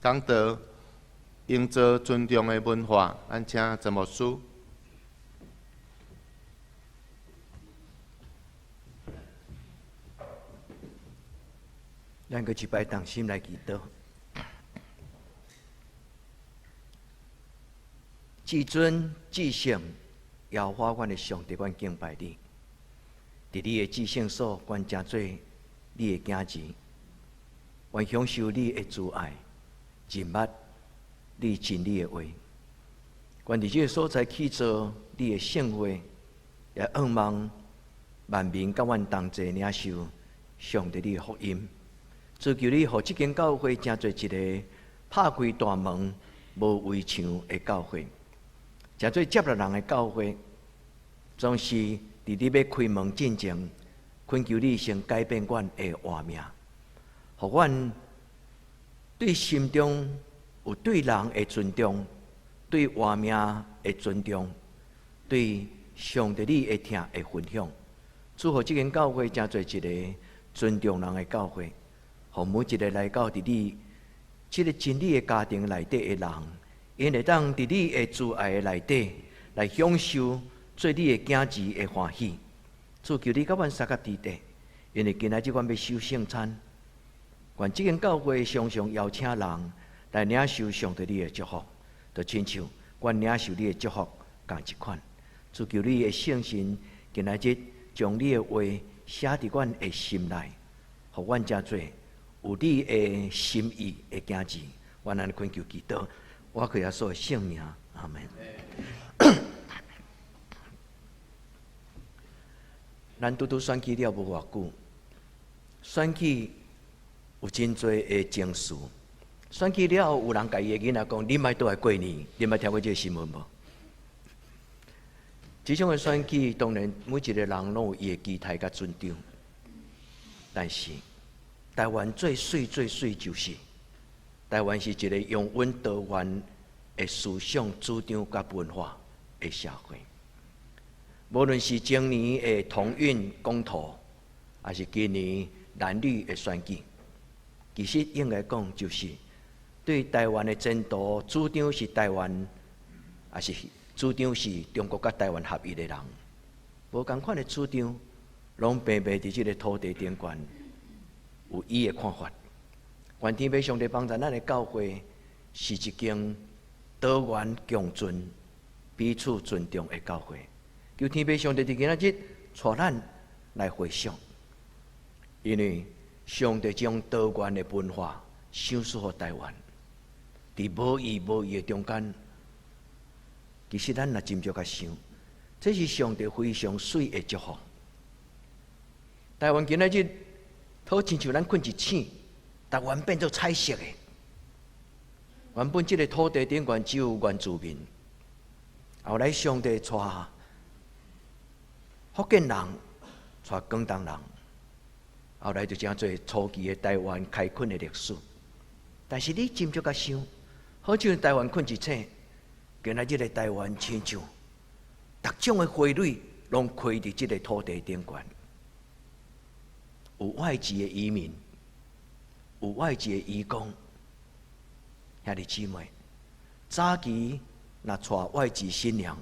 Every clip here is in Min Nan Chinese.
講道營造尊重的文化，咱請曾牧師。咱閣一擺同心來祈禱。至尊至聖耶和華，阮的上帝，阮敬拜你。佇你的至聖所，阮成做你的囝兒，阮享受你的慈愛，認捌你真理的話。阮佇這个所在去做你的聖會，也向望萬民佮阮同齊領受上帝你的福音。主求你，予這間教會成做一个拍開大門、無圍牆的教會，成做接納人的教會。總是佇你欲開門進前，懇求你先改變阮的活命，予阮對心中有對人的尊重，對活命的尊重，對上帝你的疼的分享。祝福這間教會成做一个尊重人的教會，予每一个來到佇你這个真理的家庭內底的人，𪜶會當佇你的慈愛的內底來享受做你的囝兒的歡喜。主求你佮阮相佮佇底，因為今仔日阮欲守聖餐，願這間教會常常邀請人來領受上帝你的祝福，就親像阮領受你的祝福仝一款。主求你的聖神今仔日將你的話寫佇阮的心內，予阮成做有你的心意的囝兒。阮按呢懇求祈禱，我靠耶穌的聖名，阿門。咱拄拄選舉了無偌久，選舉有真濟的情緒。選舉了後，有人共伊的囡仔講：“你莫倒來過年。”你捌聽過這个新聞無？這種的選舉，當然每一個人攏有伊的期待佮尊重。但是，台灣最媠最媠就是，台灣是一个擁有多元的思想主張佮文化的社會。無論是前年的同運公投，抑是今年藍綠的選舉，其實應該講就是對台灣的前途主張是台灣，抑是主張是中國佮台灣合一的人，無仝款的主張，攏平白佇這个土地頂懸有伊的看法。願天父上帝幫助咱的教會是一間多元共存、彼此尊重的教會。求天父上帝佇今仔日帶咱來回想，因為上帝將多元的文化賞賜予台灣，佇無異無異的中間，其實咱若斟酌共想，這是上帝非常媠的祝福。台灣今仔日好親像咱睏一醒，台灣變做彩色的。原本這个土地頂懸只有原住民，後來上帝帶福建人，帶廣東人，後來就成做初期的台灣開墾的歷史。但是你斟酌共想，好像台灣睏一醒，今仔日的台灣親像逐種的花蕊攏開佇這个土地頂懸，有外籍的移民，有外籍的移工，兄弟姊妹，早期若娶外籍新娘，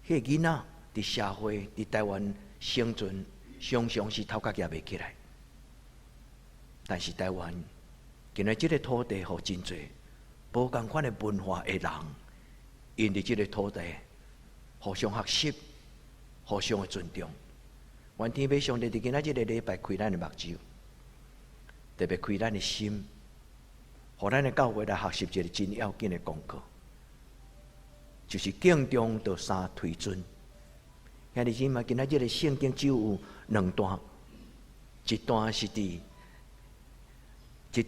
彼个囡仔佇社會佇台灣生存，常常是頭殼攑袂起來。但是台灣今仔這个土地，予真濟無仝款的文化的人，𪜶佇這个土地互相學習，互相的尊重。願天父上帝佇今仔這个禮拜開咱的目睭，特別開咱的心，予咱的教會來學習一个真要緊的功課，就是敬重著三推尊。兄弟姊妹，今仔這个聖經只有兩段，一段是佇這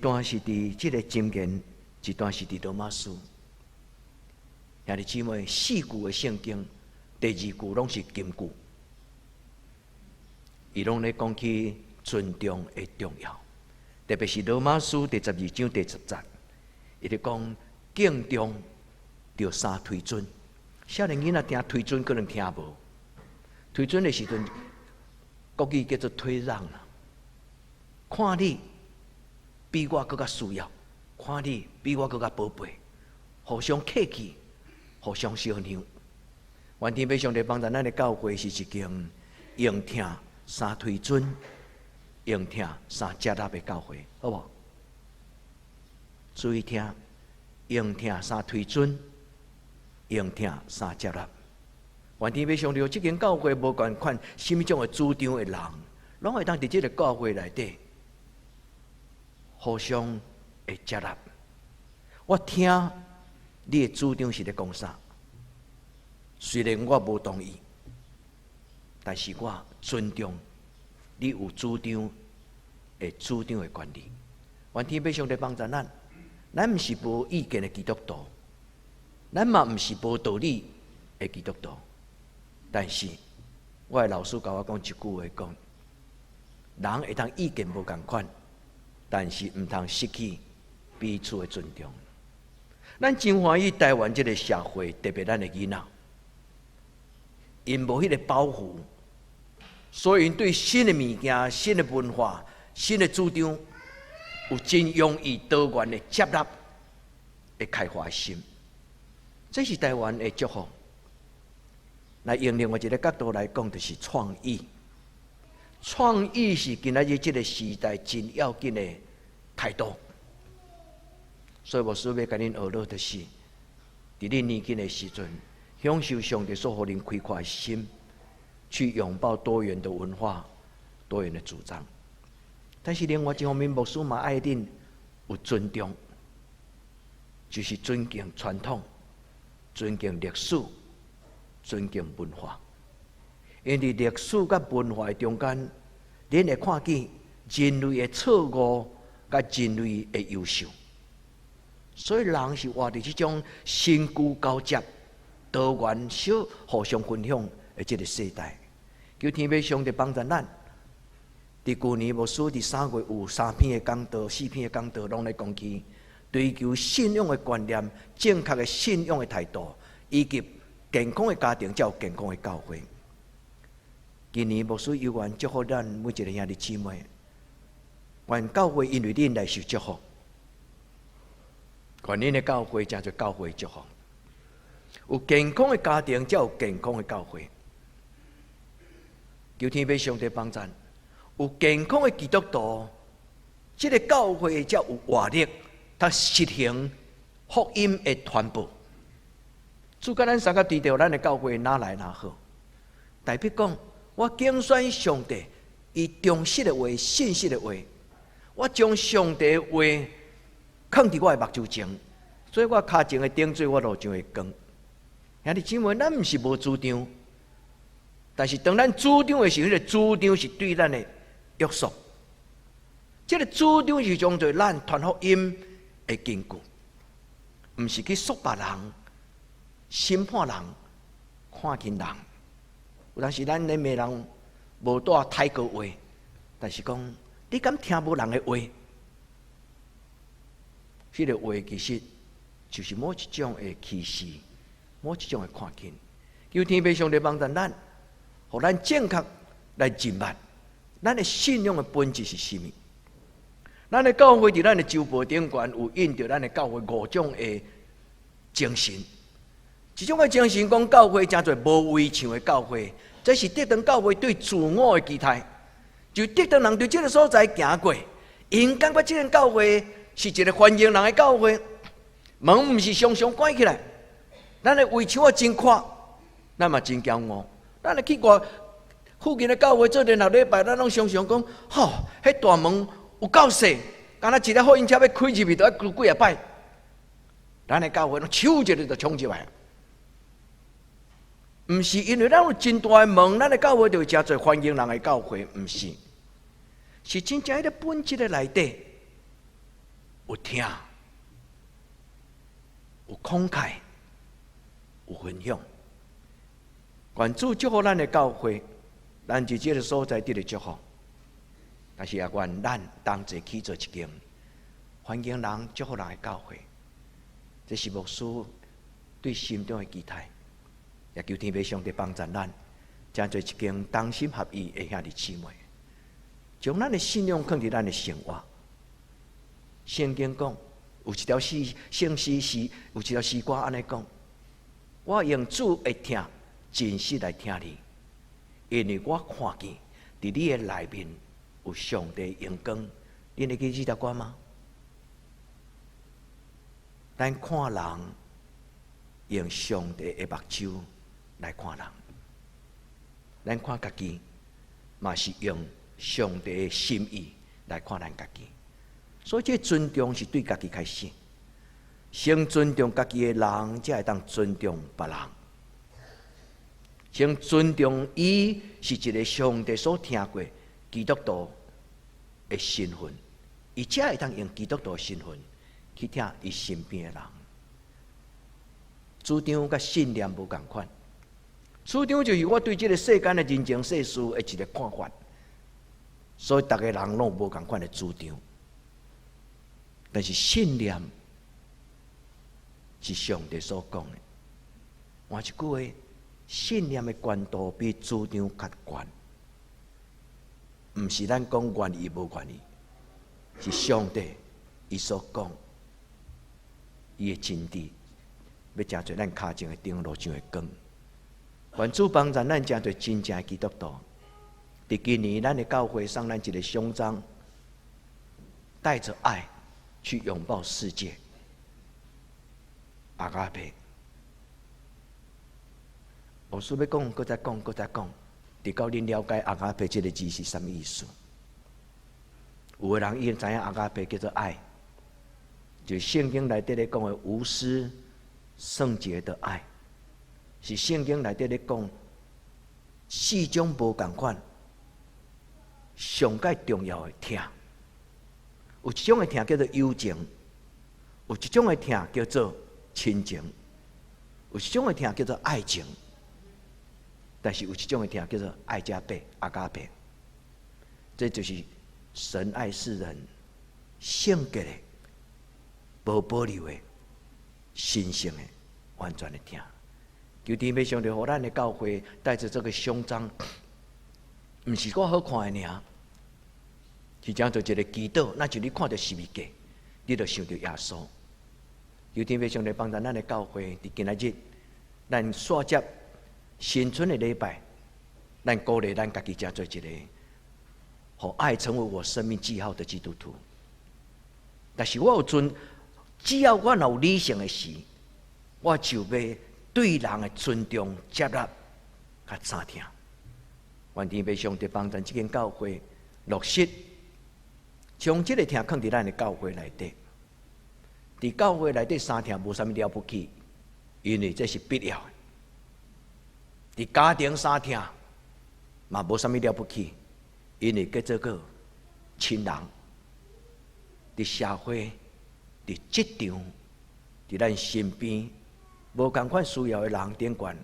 个箴言，一段是佇羅馬書。兄弟姊妹，四句的聖經，第二句攏是金句，伊攏咧講起尊重的重要，特別是羅馬書第12章第10節，伊咧講敬重著三推尊。少年囡仔聽推尊可能聽無，推尊的時陣，國語叫做退讓啦。看你比我閣較需要，看看你比我閣較寶貝，互相客氣，互相相讓。願天父上帝幫助咱的教會是一間用疼相推尊、用疼相接納的教會，好無？注意聽，用疼相推尊，用疼相接納。願天父上帝，這間教會無管款啥物種的主張的人，攏會當佇這個教會內底互相會接納。我聽你的主張是咧講啥？雖然我無同意，但是我尊重你有主張的主張的權利。願天父上帝幫助咱，咱毋是無意見的基督徒，咱嘛毋是無道理的基督徒。但是，我的老師共我講一句話，講人會當意見無仝款，但是毋通失去彼此的尊重。咱真歡喜台灣這个社會，特別咱的囡仔，𪜶無彼个包袱，所以𪜶對新的物件、新的文化、新的主張，有真容易多元的接納、會開放的心。這是台灣的祝福。來用另外一个角度來講，就是創意。創意是今仔日這个時代真要緊的態度。所以牧師欲共恁學落，就是佇恁年輕的時陣，享受上帝所予恁開闊的心，去擁抱多元的文化、多元的主張。但是另外一方面，牧師嘛愛恁有尊重，就是尊敬傳統、尊敬歷史、尊敬文化。因為佇歷史佮文化的中間，恁會看見人類的錯誤佮人類的優秀。所以人是活佇這種新舊交接、多元小互相分享的這个世代。求天父上帝幫助咱。佇舊年牧師佇3月有三篇的講道、四篇的講道，攏咧講起追求信仰的觀念、正確的信仰的態度，以及健康的家庭才有健康的教會。今年牧師猶原祝福咱每一个兄弟姊妹，願教會因為恁來受祝福，願恁的教會成做教會祝福。有健康的家庭，才有健康的教會。求天父上帝幫助，有健康的基督徒，這个教會才有活力，通實行福音的傳播。主共咱相佮提著咱的教會哪來哪好，代表講我揀選上帝，伊忠實的話、信實的話，我將上帝的話囥佇我的目睭前，所以我跤前的頂水，我路上的光。兄弟姊妹，咱毋是無主張，但是當咱主張的時候，彼個主張是對咱的約束。這个主張是當做咱傳福音的根據，毋是去束縛人、審判人、看輕人。有當時咱咧罵人無帶抬槓話，但是講你敢聽無人的話？彼个話其實就是某一種的歧視，某一種的看輕。求天父上帝幫助咱，予咱正確來認捌咱的信仰的本質是啥物。咱的教會佇咱的週報頂懸有印著咱的教會五種的精神。一種的精神講教會成做無圍牆的教會，這是德堂教會對自我的期待。就德堂人佇這个所在行過，𪜶感覺這間教會是一个歡迎人的教會，門毋是常常關起來，咱的圍牆也真闊，咱嘛真驕傲。咱會去外附近的教會做聯合禮拜，咱攏常常講，吼，彼大門有夠細，敢若一个貨運車欲開入去，著愛開幾仔擺。咱的教會攏手一个就衝入來。毋是因為咱有真大的門，咱的教會就會誠濟歡迎人的教會，毋是，是真正彼个本質的內底有疼、有慷慨、有分享。願主祝福咱的教會，咱佇這个所在得著祝福，但是也願咱同齊去做一間歡迎人、祝福人的教會。這是牧師對心中的期待。也求天父上帝幫助咱，成做一間同心合意的兄弟姊妹，將咱的信仰囥佇咱的生活。聖經講，有一條詩聖詩是有一條詩歌按呢講：我用主的疼真實來疼你，因為我看見佇你的內面有上帝榮光。你會記這條歌嗎？咱看人用上帝的目睭來看人，咱看家己嘛是用上帝的心意來看咱家己。所以，這尊重是對家己開始。先尊重家己的人，才會當尊重別人。先尊重伊是一个上帝所聽過基督徒的身份，伊才會當用基督徒身份去疼伊身邊的人。主張佮信念無仝款，主張就是我對這个世間的人情世事的一个看法，所以逐个人攏有無仝款的主張。但是信念是上帝所講的，換一句話，信念的懸度比主張較懸，毋是咱講願意無願意，是上帝伊所講，伊的真理，欲成做咱跤前的燈，路上的光。願主幫助咱成做真正的基督徒。佇今年，咱的教會送咱一个勳章，帶著愛去擁抱世界。阿加貝，牧師欲講，閣再講，閣再講，直到恁了解阿加貝這个字是啥物意思。有的人已經知影阿加貝叫做愛，就是聖經內底咧講的無私聖潔的愛，是聖經內底咧講四種無仝款，上蓋重要的疼。有一種的疼叫做友情，有一種的疼叫做親情，有一種的疼叫做愛情，但是有一種的疼叫做愛加貝、阿加貝，這就是神愛世人，聖潔的、無保留的、神聖的、完全的疼。求天父上帝予咱的教會帶著這个勳章，毋是閣好看的爾，是成做一个祈禱，若像你看著十字架，你就想著耶穌。求天父上帝幫助咱的教會，佇今仔日，咱紲接新春的禮拜，咱鼓勵咱家己，成做一个，予愛成為我生命記號的基督徒。但是我有尊，只要我若有理性的時，我就欲對人的尊重、接納、佮三疼。願天父上帝幫助這間教會落實，將這个疼囥佇咱的教會內底。佇教會內底三疼無啥物了不起，因為這是必要的。佇家庭三疼嘛無啥物了不起，因為叫做個親人。佇社會、佇職場、佇咱身邊無仝款需要的人頂懸，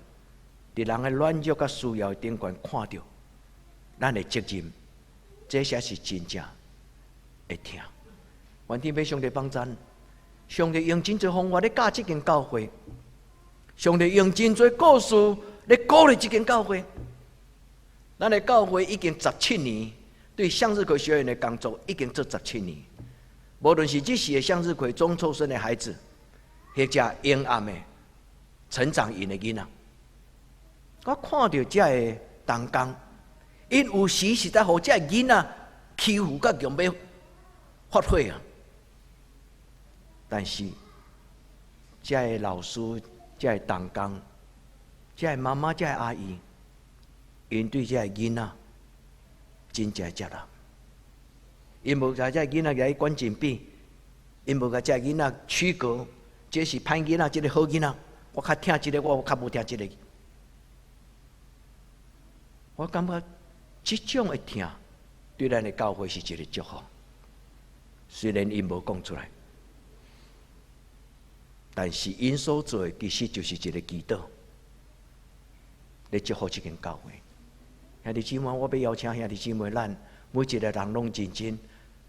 佇人的軟弱佮需要的頂懸看著咱的責任，這才是真正的疼。願天父上帝幫贊，上帝用真濟方法咧教這間教會，上帝用真濟故事咧鼓勵這間教會。咱的教會已經十七年，對向日葵學院的工作已經做十七年。無論是這時的向日葵中輟生的孩子，或者陰暗的成長營的囡仔，我看著這个同工，𪜶有時實在予這个囡仔欺負甲強欲發火啊！但是，這个老師、這个同工、這个媽媽、這个阿姨，𪜶對這个囡仔真正接納。𪜶無共這个囡仔來懸前邊，𪜶無共這個囡仔區隔，這是歹囡仔，這个好囡仔。我較疼這个，我較無疼這个。我感覺這種的疼，對咱的教會是一个祝福。雖然𪜶無講出來，但是𪜶所做的其實就是一个祈禱，咧祝福這間教會。兄弟姊妹，我欲邀請兄弟姊妹，咱每一个人攏認真，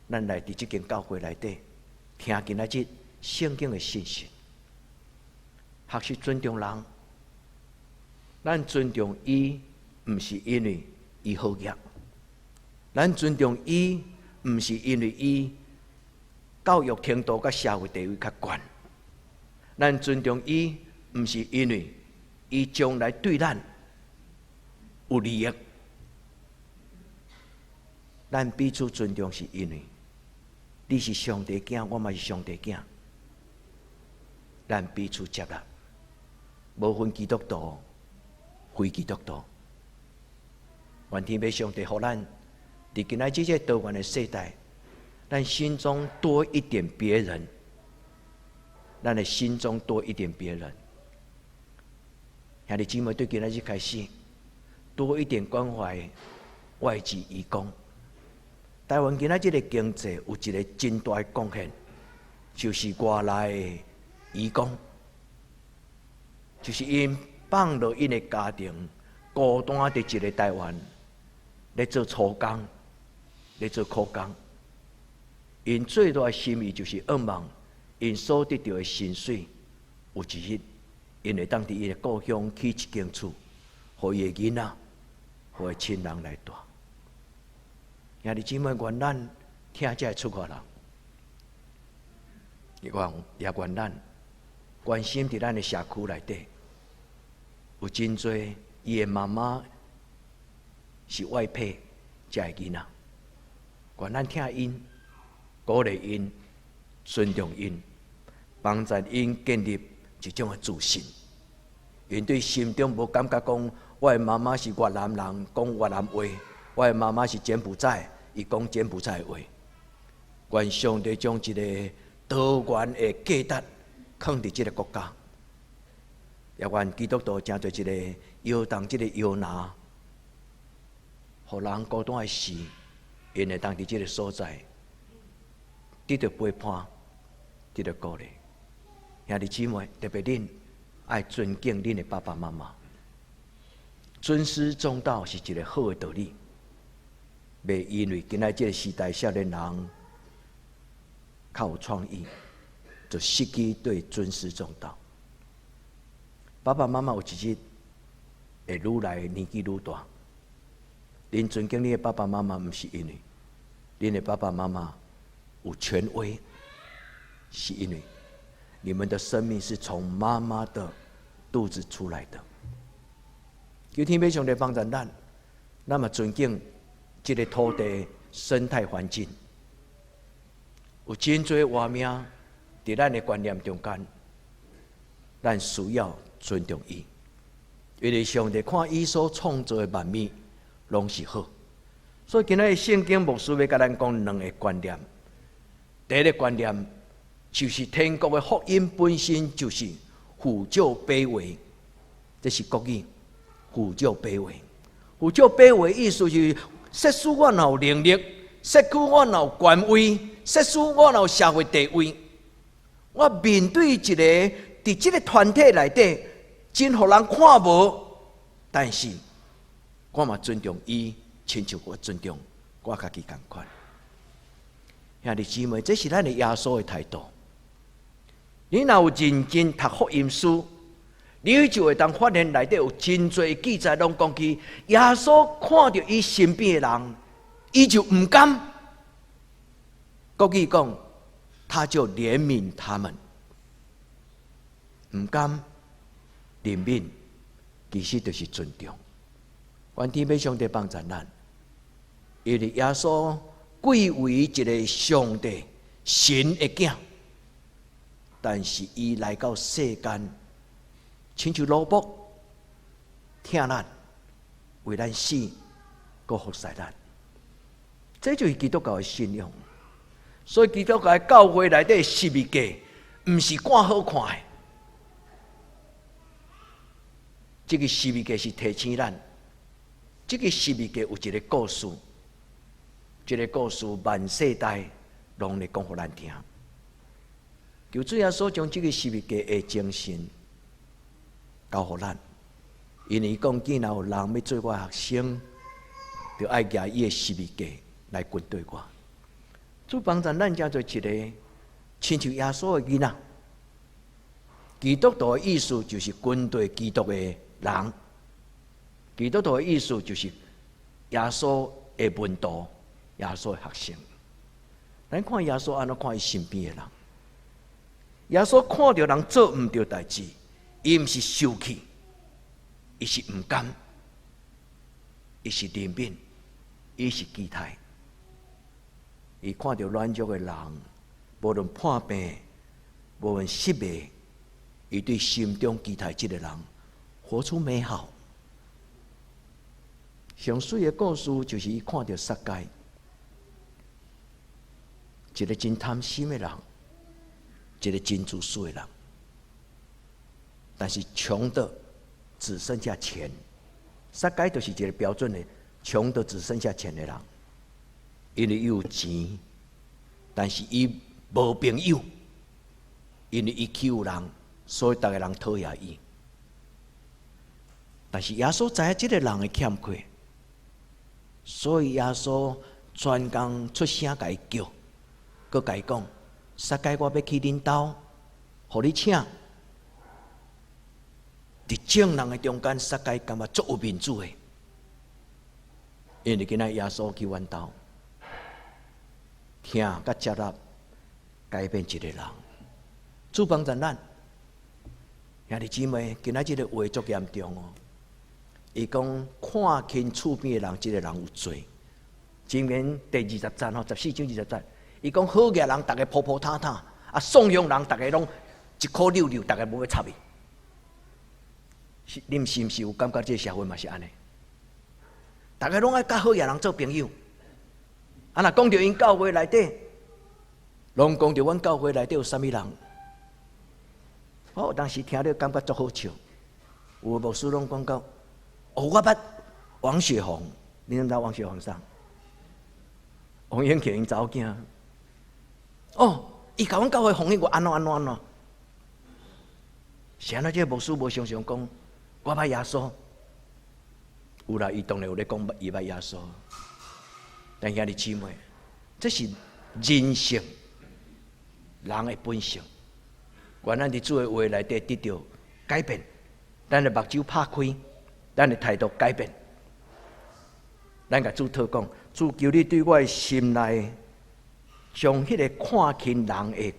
咱來佇這間教會內底聽今仔日聖經的信息，學習尊重人。咱尊重伊，毋是因為伊好額；咱尊重伊，毋是因為伊教育程度佮社會地位較懸。咱尊重伊，毋是因為伊將來對咱有利益。咱彼此尊重是因為你是上帝囝，我嘛是上帝囝。咱彼此接納，無分基督徒、非基督徒。願天父上帝予咱佇今仔這個多元的世代，咱心中多一點別人，咱的心中多一點別人。兄弟姊妹，對今仔日開始，多一點關懷外籍移工。台灣今仔這個經濟有一個真大的貢獻，就是外來的移工，就是𪜶放落𪜶的家庭，孤單佇一個台灣咧做粗工，咧做苦工。𪜶最大的心意就是向望，𪜶所得著的薪水，有一日，𪜶會當佇伊的故鄉起一間厝，予伊的囡仔，予伊親人來蹛。兄弟姊妹，願咱疼這个出外人，願也願咱關心佇咱的社區內底，有真濟伊的媽媽是外配遮的囡仔，願咱疼𪜶，鼓勵𪜶，尊重𪜶，幫助𪜶建立一種的自信。𪜶對心中無感覺講，我的媽媽是越南人，講越南話；我的媽媽是柬埔寨，伊講柬埔寨話。願上帝將一個多元的價值囥佇這個國家，也願基督徒成做一個搖動這個搖籃，予人孤單的時，𪜶會當佇這個所在得著陪伴，得著鼓勵。兄弟姊妹，特別恁愛尊敬恁的爸爸媽媽，尊師重道是一個好的道理。袂因為今仔這個時代少年人較有創意，就失去對尊師重道。爸爸媽媽有一日會愈來年紀愈大，恁尊敬恁的爸爸媽媽，毋是因為恁的爸爸媽媽有權威，是因為你們的生命是從媽媽的肚子出來的。求天父上帝幫助咱，咱嘛尊敬這個土地生態環境，有真濟活命佇咱的觀念中間，咱需要尊重伊，因為上帝看伊所創造的萬物攏是好，所以今仔日聖經牧師欲共咱講兩個觀念。第一個觀念就是天國的福音本身就是俯就卑微，這是國語。俯就卑微，俯就卑微意思是，即使我若有能力，即使我若有權威，即使我若有社會地位，我面對一個佇這個團體內底真予人看無，但是我嘛尊重伊，親像我尊重我家己仝款。兄弟姊妹，這是咱的耶穌的態度。你若有認真讀福音書，你就會當發現內底有真濟記載，攏講起耶穌看著伊身邊的人，伊就毋甘。國語講，他就憐憫他們，毋甘憐憫，其實就是尊重。願天父上帝幫助咱，因為耶穌貴為一個上帝神的囝，但是伊來到世間，親像奴僕，疼咱，為咱死，閣服侍咱，這就是基督教的信仰。所以基督教的教會內底十字架，毋是掛好看的。這個十字架是提醒咱，這個十字架有一個故事，這個故事萬世代攏會講予咱聽。求主耶穌將這個十字架的精神交予咱，因為伊講，既然有人欲做我學生，就愛舉伊的十字架來跟隨我。主幫助咱成做一個親像耶穌的囡仔。基督徒的意思就是跟隨基督的人。基督徒的意思就是耶穌的門徒，耶穌的學生。咱看耶穌按怎看伊身邊的人。耶穌看著人做毋著代誌，伊毋是受氣，伊是毋甘，伊是憐憫，伊是期待。伊看著軟弱的人，無論破病，無論失敗，伊對心中期待這个人活出美好。上媠的故事就是伊看著撒該，一个真貪心的人，一个真自私的人，但是窮的只剩下錢。撒該就是一个標準的窮的只剩下錢的人，因為伊有錢，但是伊無朋友，因為伊欺負人，所以逐个人討厭伊。但是耶穌知影這个人的欠缺，所以耶穌專工出聲共伊叫，閣共伊講：撒該，我欲去恁兜，予你請。佇眾人的中間，撒該感覺足有面子的，因為今仔耶穌去阮兜，疼佮接納改變一個人，主幫助咱。兄弟姊妹，今仔這个話足嚴重哦。伊講看輕厝邊的人，這个人有罪。箴言第二十節吼，14章20節，伊講好額人，逐个鋪鋪沓沓，啊，喪用人，逐个攏一箍溜溜，逐个無欲插伊。是，恁是毋是有感覺這个社會嘛是按呢？逐个攏愛佮好額人做朋友，啊，若講著𪜶教會內底，攏講著阮教會內底有啥物人？我有當時聽了感覺足好笑，有牧師攏講到，哦，我捌王雪紅，你知毋知王雪紅啥？王英權𪜶查某囝。哦，伊共阮教會奉獻過按怎按怎按怎？是按怎這个牧師無常常講，我捌耶穌。有啦，伊當然有咧講伊捌耶穌。但兄弟姊妹，這是人性，人的本性。願咱佇主的話內底得著改變，咱的目睭拍開，咱的態度改變。咱共主禱告，主求你對我的心內，將彼个看輕人的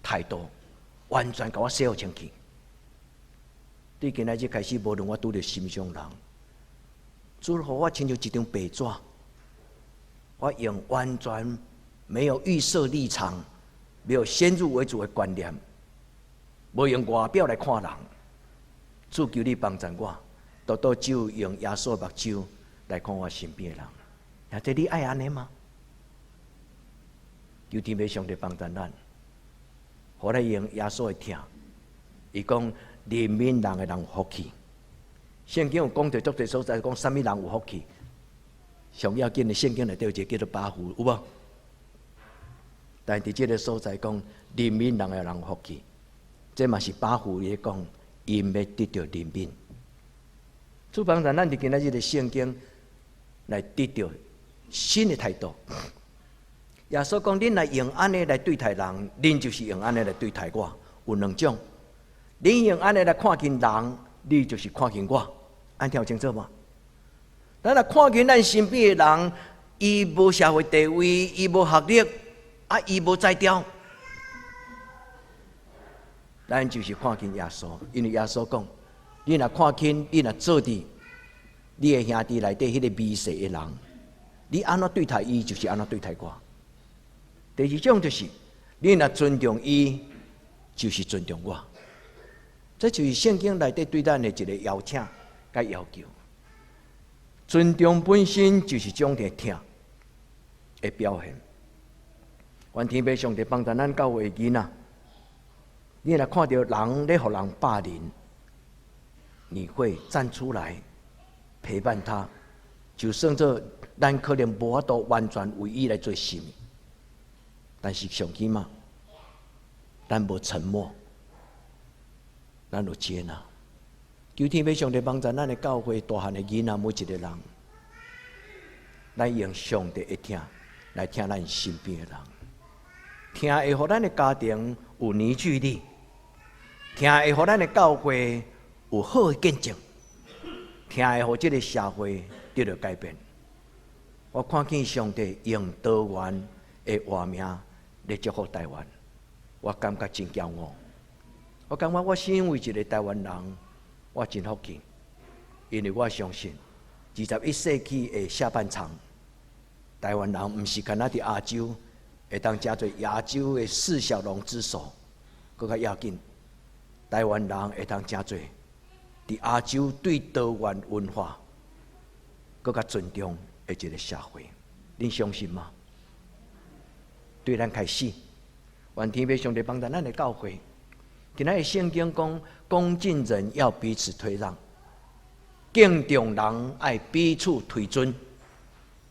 態度，完全共我洗予清氣。對今仔日開始，無論我拄著啥物種人，主予我親像一張白紙，我用完全沒有預設立場、沒有先入為主的觀念，無用外表來看人。主求你幫助我，獨獨只有用耶穌的目睭來看我身邊的人。兄弟，你愛按呢嗎？求天父上帝幫助咱，予咱用耶穌的疼。伊講憐憫人的人有福氣。聖經有講著足濟所在，講啥物人有福氣。上要緊的聖經內底有一個叫做八福，有無？但佇這个所在講憐憫人的人有福氣，這嘛是八福咧講，𪜶欲得著憐憫。主幫助咱佇今仔日的聖經來得著新的態度。耶穌講：恁若用按呢來對待人，恁就是用按呢來對待我。有兩種，恁用按呢來看輕人，你就是看輕我。按聽有清楚無？咱若看輕咱身邊的人，伊無社會地位，伊無學歷，啊，伊無才調，咱就是看輕耶穌。因為耶穌講：你若看輕，你若做佇你的兄弟內底彼个微細的人，你按怎對待伊，就是按怎對待我。第二種就是，你若尊重伊，就是尊重我。這就是聖經內底對咱的一个邀請佮要求。尊重本身就是種疼的表現。願天父上帝幫助咱教會的囡仔，你若看著人咧予人霸凌，你會站出來陪伴他，就算做咱可能無法度完全為伊來做啥物，但是上起碼，咱無沉默，咱有接納。求天父上帝幫助咱的教會大漢的囡仔每一个人，咱用上帝的疼來疼咱身邊的人，疼會予咱的家庭有凝聚力，疼會予咱的教會有好的見證，疼會予這个社會得著改變。我看見上帝用多元的活命來祝福台灣，我感覺真驕傲。我感覺我身為一個台灣人，我真福氣，因為我相信21世紀的下半場，台灣人毋是干焦佇亞洲，會當成做亞洲的四小龍之首，閣較要緊，台灣人會當成做佇亞洲對多元文化閣較尊重的一個社會，恁相信嗎？對咱開始，願天父上帝幫助咱的教會。今仔日聖經講，恭敬人要彼此推讓，敬重人愛彼此推尊，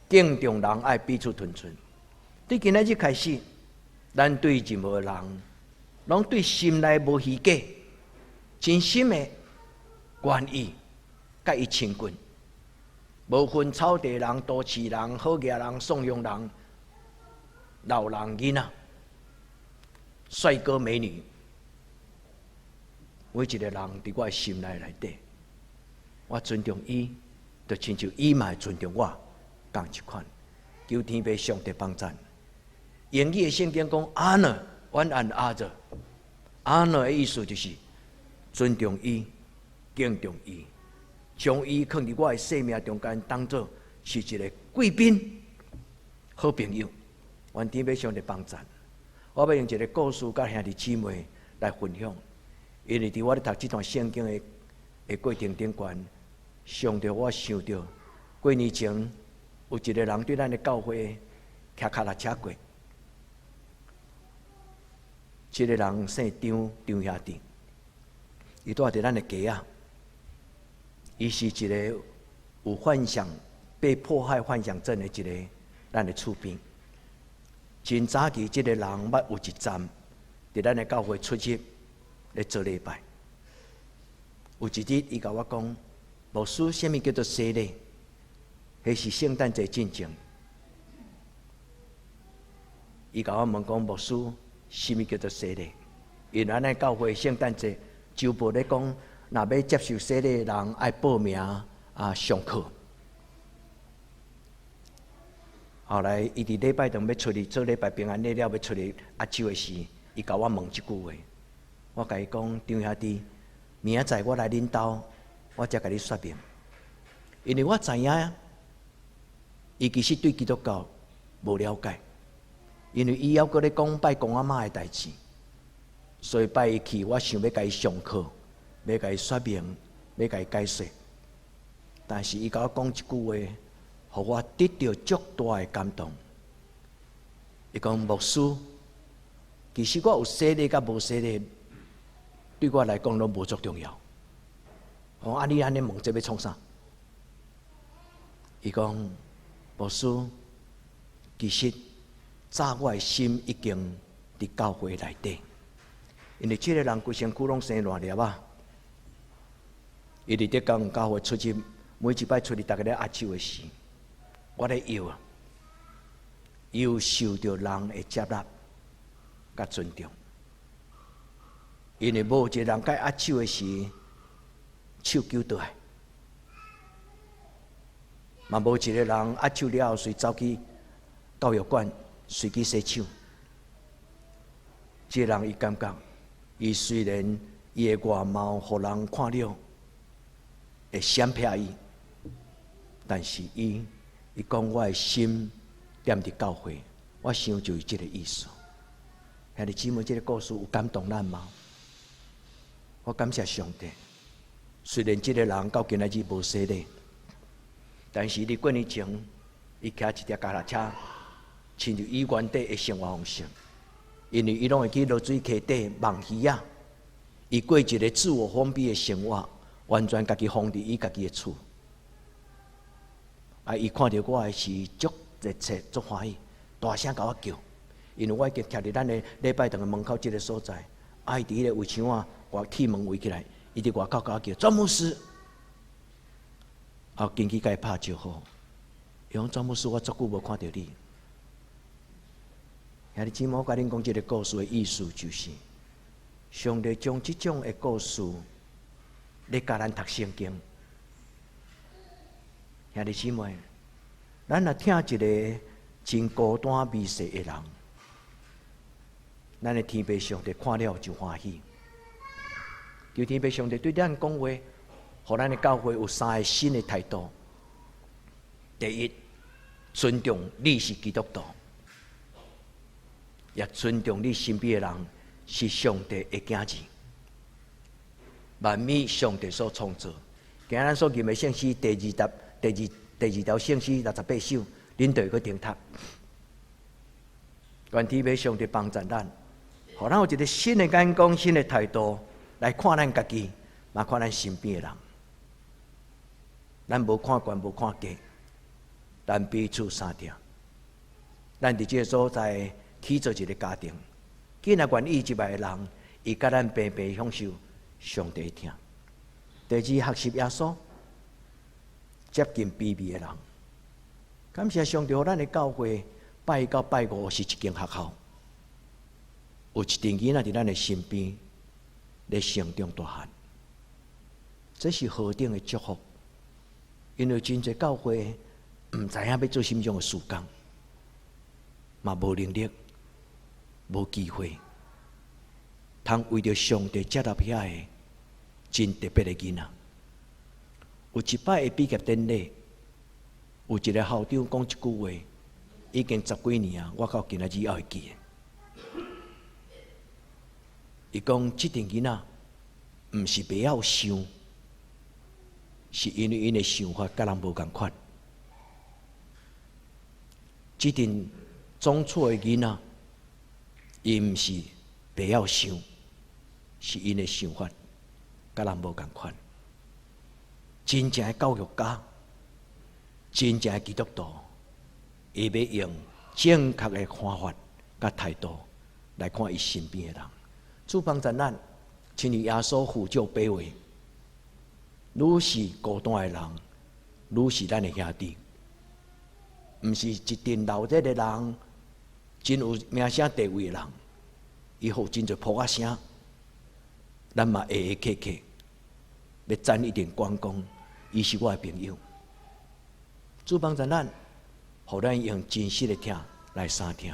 敬重人愛彼此推尊。對今仔日開始，咱對任何人，攏對心內無虛假，真心的願意佮伊親近，無分草地人、都市人、好額人、送養人、老人、囡仔、帥哥美女。每一個人佇我的心內內底，我尊重伊，就親像伊嘛會尊重我，仝一款。求天父上帝幫贊。英語的聖經講 honor one another，honor 的意思就是尊重伊、敬重伊，將伊囥佇我的生命中間，當做是一個貴賓、好朋友。願天父上帝幫贊。我欲用一個故事佮兄弟姊妹來分享。因為佇我咧讀這段聖經的過程頂懸，上帝我想著過年前有一個人對咱的教會騎跤踏車過，這個人姓張，張兄弟，伊住佇咱的街仔，伊是一個有幻想、被迫害幻想症的一個咱的厝邊。真早期，這個人捌有一站佇咱的教會出入咧做禮拜。有一日，伊共我講：牧師，啥物叫做洗禮？彼是聖誕節進前。伊共我問講：牧師，啥物叫做洗禮？因為咱的教會聖誕節週報咧講，若欲接受洗禮的人愛報名啊上課。後來，伊佇禮拜堂欲出去做禮拜平安禮了，欲出去握手的時，伊共我問這句話。我共伊講：張兄弟，明仔載我來恁兜，我才共你說明。因為我知影，伊其實對基督教無了解，因為伊猶閣咧講拜公阿嬤的代誌，所以拜伊去，我想欲共伊上課，欲共伊說明，欲共伊解說。但是伊共我講一句話，予我得著足大的感動。伊講牧師，其實我有洗禮佮無洗禮，對我來講攏無足重要。我講啊，你按呢問這欲創啥？伊講牧師，其實早我的心已經佇教會內底，因為這個人規身軀攏生爛粒仔，伊佇德江教會出入，每一擺出去，逐家咧握手的時，我咧搖啊，伊有受著人的接納佮尊重，因為無一個人佮伊握手的時，手揪倒來，嘛無一個人握手了後，隨走去教育館，隨去洗手。這個人伊感覺，伊雖然伊的外貌予人看著會閃避伊，但是伊伊講我的心踮佇教會，我想就是這個意思。兄弟姊妹，這個故事有感動咱嗎？我感謝上帝。雖然這個人到今仔日無洗禮，但是佇過年前，伊騎一台腳踏車，親像伊原底的生活方式，因為伊攏會去濁水溪底網魚仔，伊過一個自我封閉的生活，完全家己封佇伊家己的厝。啊！伊看著我的時，足熱切，足歡喜，大聲共我叫，因為我已經徛佇咱的禮拜堂的門口這個所在。啊！伊佇彼個圍牆仔，外鐵門圍起來，伊佇外口共我叫莊牧師。啊！緊去共伊拍招呼，伊講莊牧師，我足久無看著你。兄弟姊妹，我共恁講這個故事的意思就是，上帝將這種的故事咧教咱讀聖經。兄弟姊妹，咱若聽一個真孤單微細的人，咱的天父上帝看了就歡喜。求天父上帝對咱講話，予咱的教會有三个新的態度。第一，尊重你是基督徒，也尊重你身邊的人是上帝的囝兒。萬物上帝所創造。今咱所吟的聖詩第二集、第二條聖詩68首，恁就會閣重讀。願天父上帝幫助咱，予咱有一个新的眼光、新的態度來看咱家己，嘛看咱身邊的人。咱無看懸，無看低，咱彼此相疼。咱佇這个所在起做一个家庭，囝若願意入來的人，伊佮咱平平享受上帝疼。第二，學習耶穌接近卑微的人。感謝上帝，予咱的教會拜一到拜五是一間學校，有一陣囡仔佇咱的身邊咧成長大漢，這是何等的祝福！因為真濟教會毋知影欲做啥物種的事工，嘛無能力、無機會，通為著上帝接納遐个真特別的囡仔。有一擺的畢業典禮，有一個校長講一句話，已經十幾年啊，我到今仔日猶會記得。伊講這陣囡仔毋是袂曉想，是因為𪜶的想法佮人無仝款。這陣總厝的囡仔，伊毋是袂曉想，是𪜶的想法佮人無仝款。真正的教育家，真正的基督徒，伊欲用正確的看法佮態度來看伊身邊的人。主幫助咱，親像耶穌呼召卑微，愈是孤單的人，愈是咱的兄弟，毋是一陣鬧熱的人，真有名聲地位的人，伊予真濟噗仔聲，咱嘛會會客客，欲沾一點光講，伊是我的朋友。主幫助咱，予咱用真實的疼來相疼。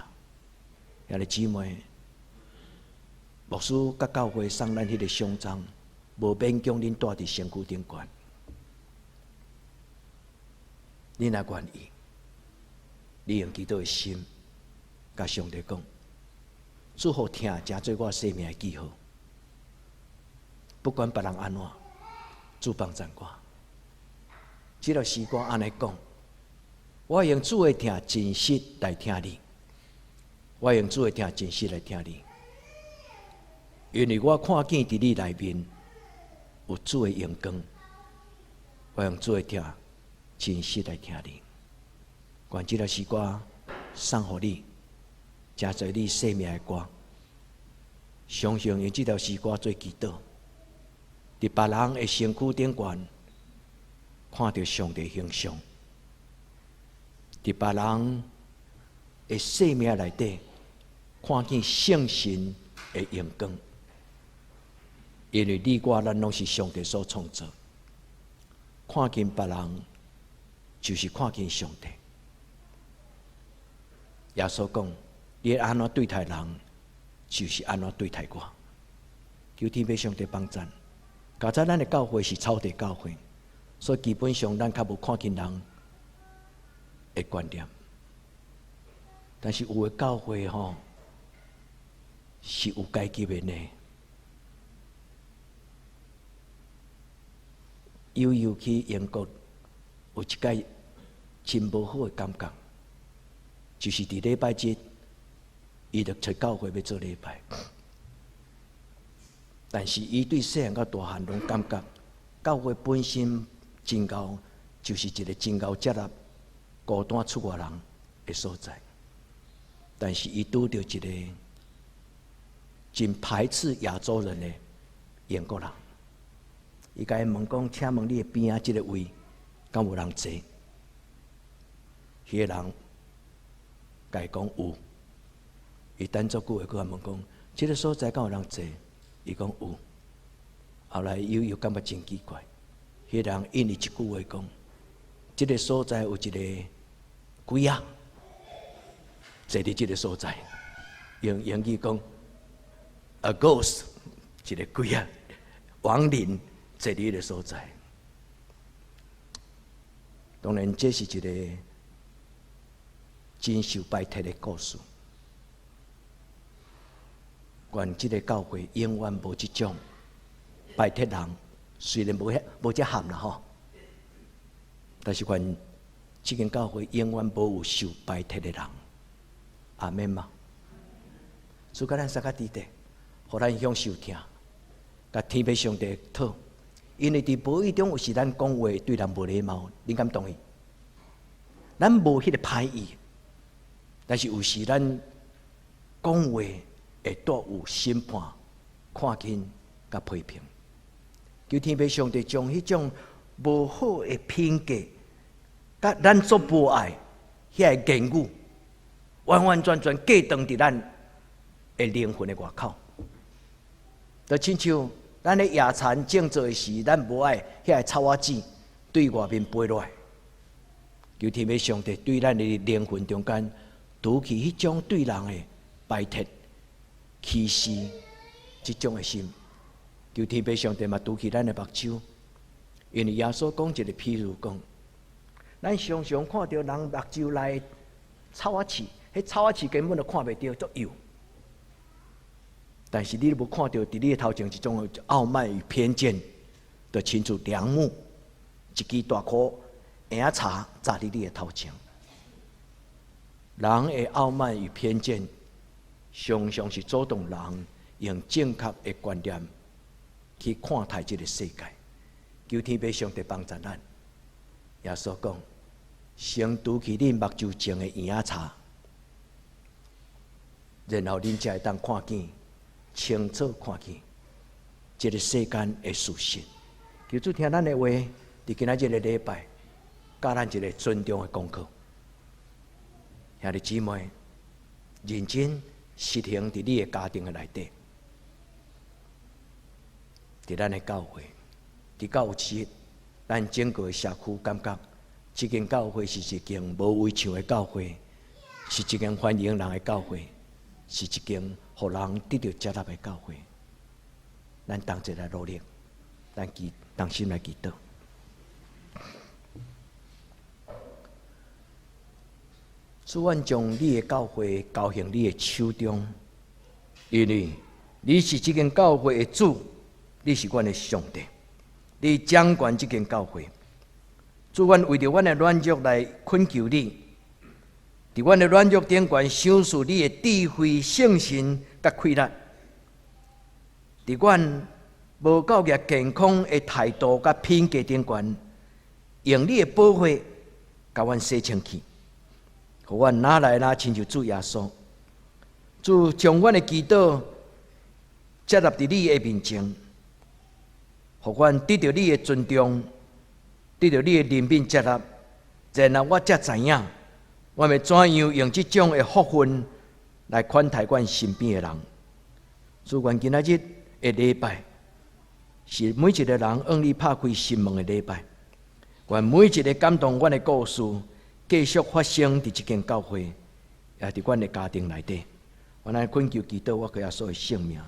兄弟姊妹，牧師佮教會送咱彼个獎章，無勉強恁蹛佇身軀頂懸。恁若願意，你用祈禱的心，共上帝講，主予疼成做我生命的記號。不管別人按怎，主幫助我。這個詩歌按呢講，我用主的疼真實來疼你，我用主的疼真實來疼你，因為我看見佇你內面有主的榮光，我用主的疼真實來疼你。願這個詩歌送予你，成做你生命的歌。常常用這條詩歌做祈禱，佇別人的身軀頂懸，看著上帝形象；佇別人的生命內底，看見聖神的榮光。因為你我咱攏是上帝所創造，看見別人就是看見上帝。耶穌講：你按怎對待人，就是按怎對待我。求天父上帝幫贊。較早咱的教會是草地教會，所以基本上咱較無看輕人的觀念。但是有的教會吼是有階級的呢。悠悠去英國有一擺真無好的感覺，就是佇禮拜日，伊就揣教會欲做禮拜，但是伊對細漢到大漢攏感覺教會本身真𠢕就是一個真𠢕接納孤單出外人的所在，但是伊拄著一個真排斥亞洲人的英國人。伊共伊問講：請問你的邊仔這个位，敢有人坐？彼个人共伊講有。伊等足久，閣問講：這个所在敢有人坐？伊講有。後來伊又感覺真奇怪，彼个人應伊一句話講：這个所在有一个鬼仔，坐佇這个所在，用英語講，a ghost，一个鬼仔，亡靈坐佇彼个所在。當然，這是一个真受拜託的故事。願這个教會永遠無這種拜託人，雖然無遐無遮譀啦吼，但是願這間教會永遠無有受拜託的人。阿們嗎？主共咱相佮佇咧，予咱享受疼，共天父上帝討。因為佇無意中有時咱講話對人無禮貌，恁敢同意？咱無彼个歹意，但是有時咱講話會帶有審判、看輕佮批評。求天父上帝將彼種無好的品格，佮咱所無愛彼个言語，完完全全隔斷佇咱的靈魂的外口。就親像咱咧野田種作的時，咱無愛彼个草仔籽對外面飛落來。求天父上帝對咱的靈魂中間，除去彼種對人的排斥、歧視這種的心。求天父上帝嘛，除去咱的目睭，因為耶穌講一个譬喻講，咱常常看著人目睭內草仔刺，彼草仔刺根本就看袂著，足幼。但是你無看著佇你的頭前一種傲慢與偏見，就親像梁木一支大箍葉仔柴紮佇你的頭前。人的傲慢與偏見，常常是阻擋人用正確的觀念去看待這个世界。求天父上帝幫助咱。耶穌講：先除去恁目睭前的葉仔柴，然後恁才會當看見清楚看見這个世間的事實。求主聽咱的話，佇今仔這个禮拜，教咱一个尊重的功課。兄弟姊妹，認真實行佇你的家庭的內底，佇咱的教會，佇教會，咱整個社區感覺，這間教會是一間無圍牆的教會，是一間歡迎人的教會，是一間予人得著接納的教會。咱同齊來努力，咱祈同心來祈禱。主，阮將你的教會交予你的手中，因為你是這間教會的主，你是阮的上帝，你掌管這間教會。主，阮為著阮的軟弱來懇求你，佇阮的軟弱頂懸賞賜你的智慧、聖神佮氣力，佇阮無夠額健康的態度佮品格頂懸，用你的寶血共阮洗清氣。予阮若來若親像主耶穌，主將阮的祈禱接納佇你的面前，予阮得著你的尊重，得著你的憐憫接納，然後我才知影，阮欲怎樣用這種的福分來款待阮身邊的人。主，願今仔日的禮拜是每一个人向你拍開心門的禮拜，願每一个感動阮的故事繼續發生佇這間教會，也佇阮的家庭內底。我來懇求祈禱，我閣耶穌的聖名。